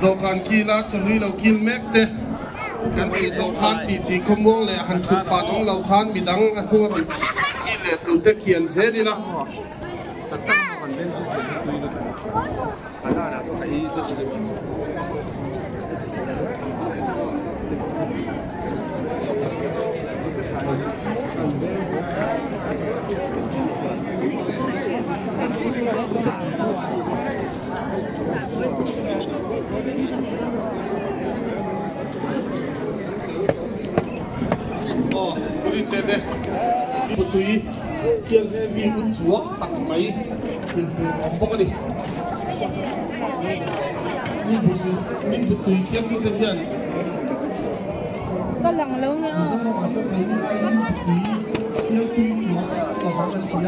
Dawhkan kila chawhlui lo kil mek te kan ei zawh khan titi khawmuang leh han thut fan awm lo khan midang a hnung a rawn kil leh tur te kian zel ila. Aw Purin te te Putui siam heavy u chuak tak mai intur a awm bawk a ni. Mi Putui siamtute hian Ka lang lo nge aw. Putui siamtui chuak pahnih an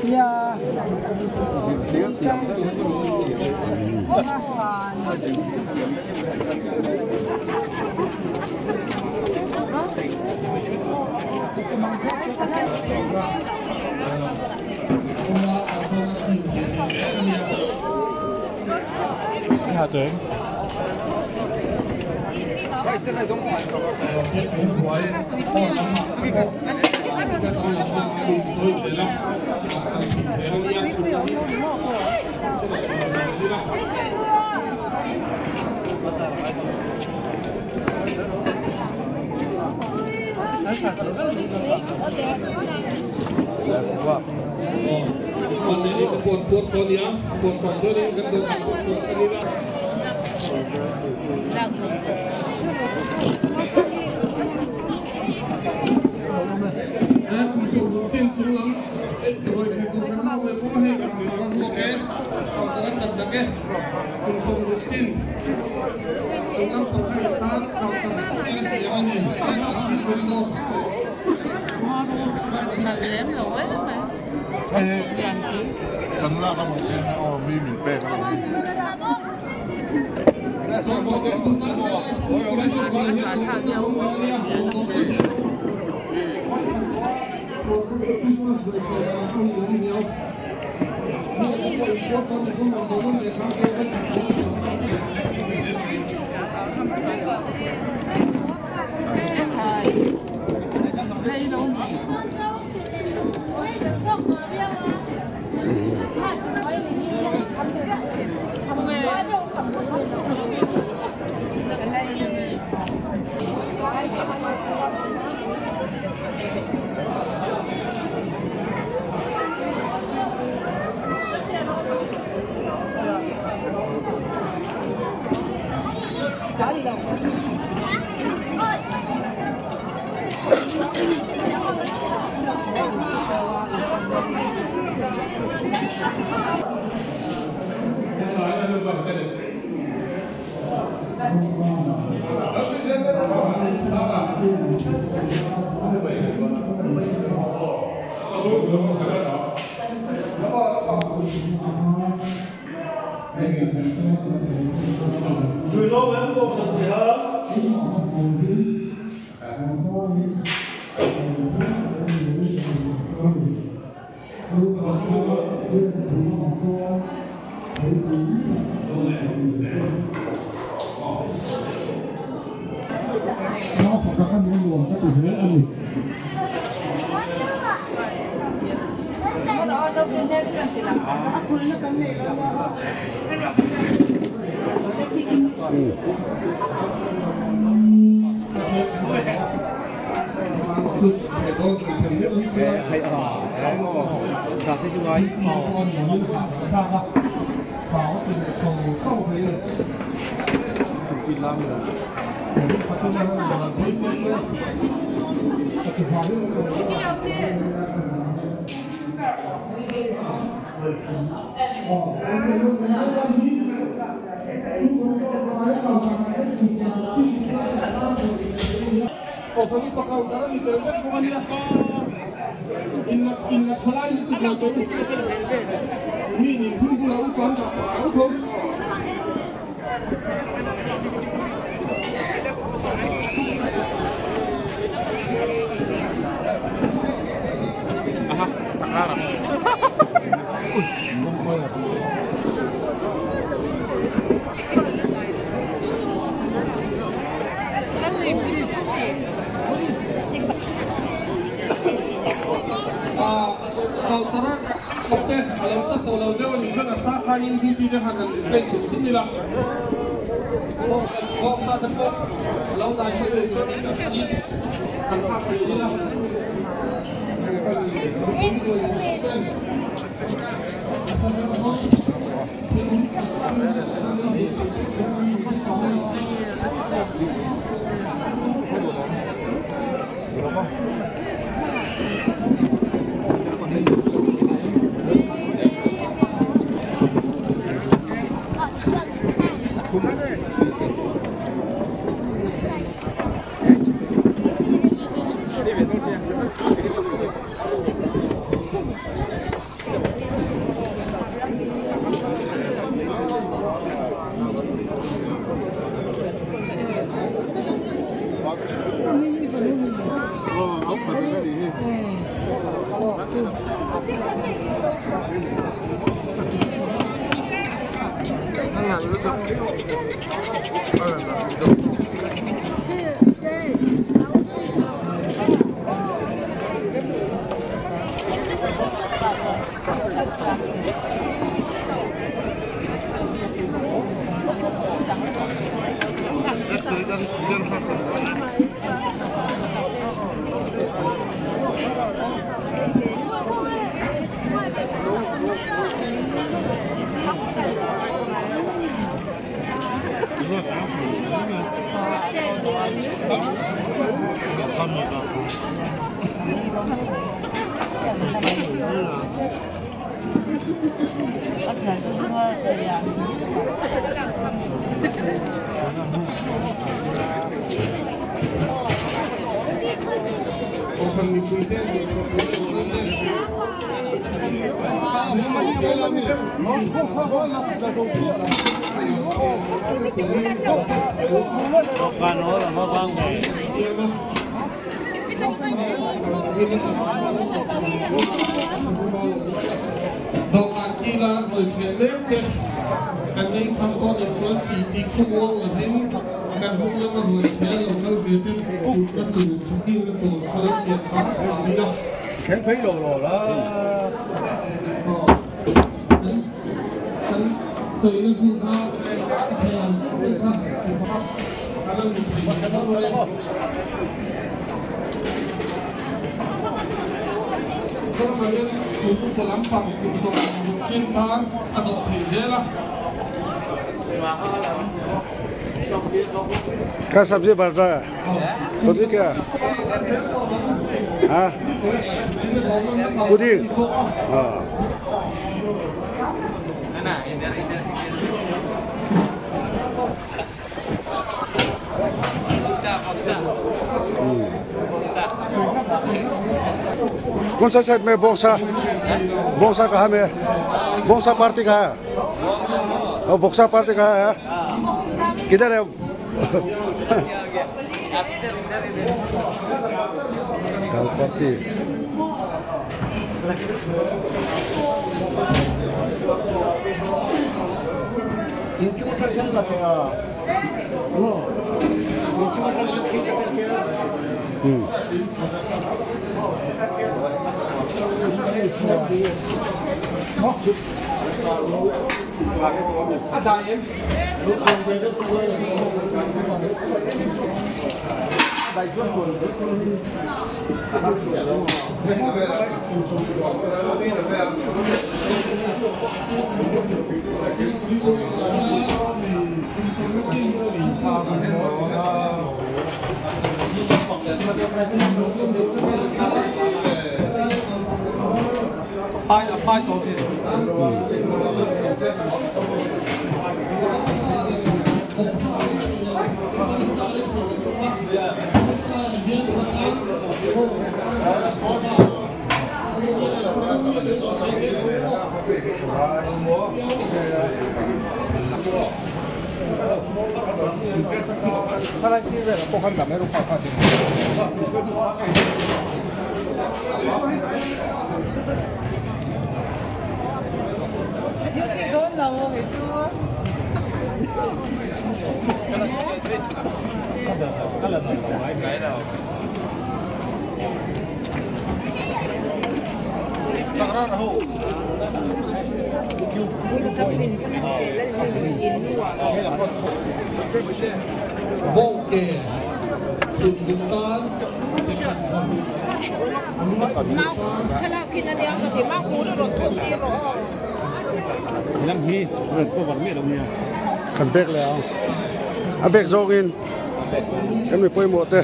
ti a. Kohhran mipuite leh thawktu leh Dawhkan kila ruai ṭhian mek te kan ei kham dawn in chuan titi khawmuang lovin kan hnung lama ruai ṭhian lo kal ve te kut na tur chakil na tur kha lo kian hram hram ila. Thleng phei lo lo la. Kan sawina hmun kha a thei ang chiah chiah kha a lo ni thei ve lo mai a. Ramah hian kum upa lampang kum 60 chin tan a dawh theih zel a. Ka sabzi bar ra sabzi kya ha puding ha. कौन सा साइड में बोक्सा बोक्सा कहाँ में बोक्सा पार्टी कहाँ है और बोक्सा पार्टी कहाँ है किधर है party Kan bek leh ang a bek zawngin kan mi pawimawh te.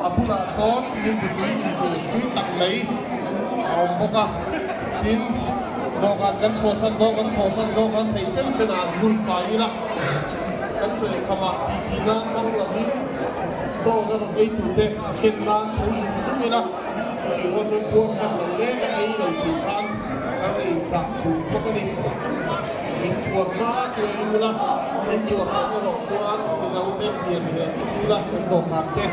A bulah sawn limbu tui intur tui tak mai a awm bawk a, tin dawhkan kan chhuahsan dawn kan thawhsan dawn khan theih chen chen ah an hmun fai ila kan chawi kham ah tih tih nan hmang lovin chaw na rawn ei tur te ken nan tho zung zung ila chutih rual chuan puar khan lo leng a ei lo tur khan kan ei chah duh bawk a ni. In puar hma chu ei ula, in puar loh erawh chuan i naute pian leh ula kan dawhkan te.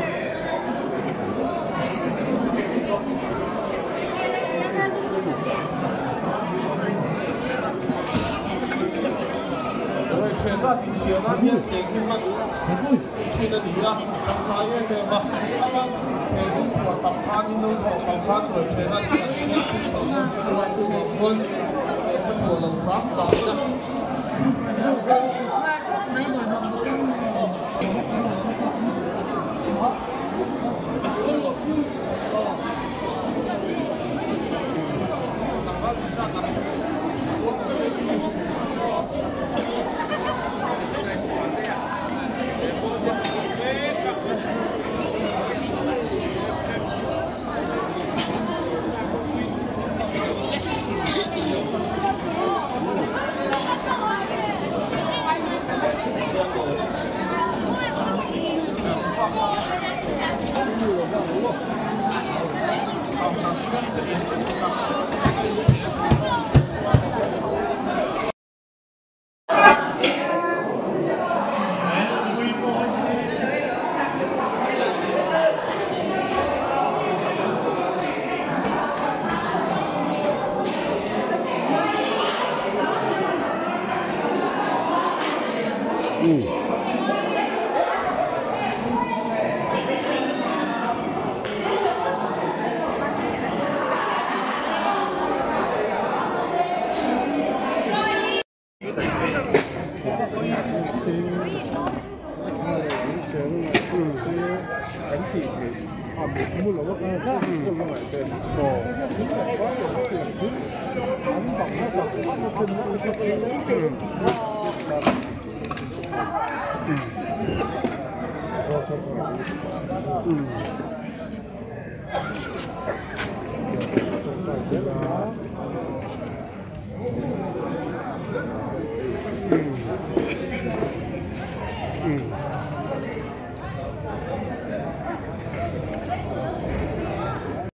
Ruaitheh zat inchhiar nan hian thleng hi hman thin a ni a, tangkai em em a. Thleng in puar tam khan in lo thawh kal khan ruaitheh zat hi an chhiar thin lo dawn chhuah chuvang chuan lehkha tuah lo hram hram ila.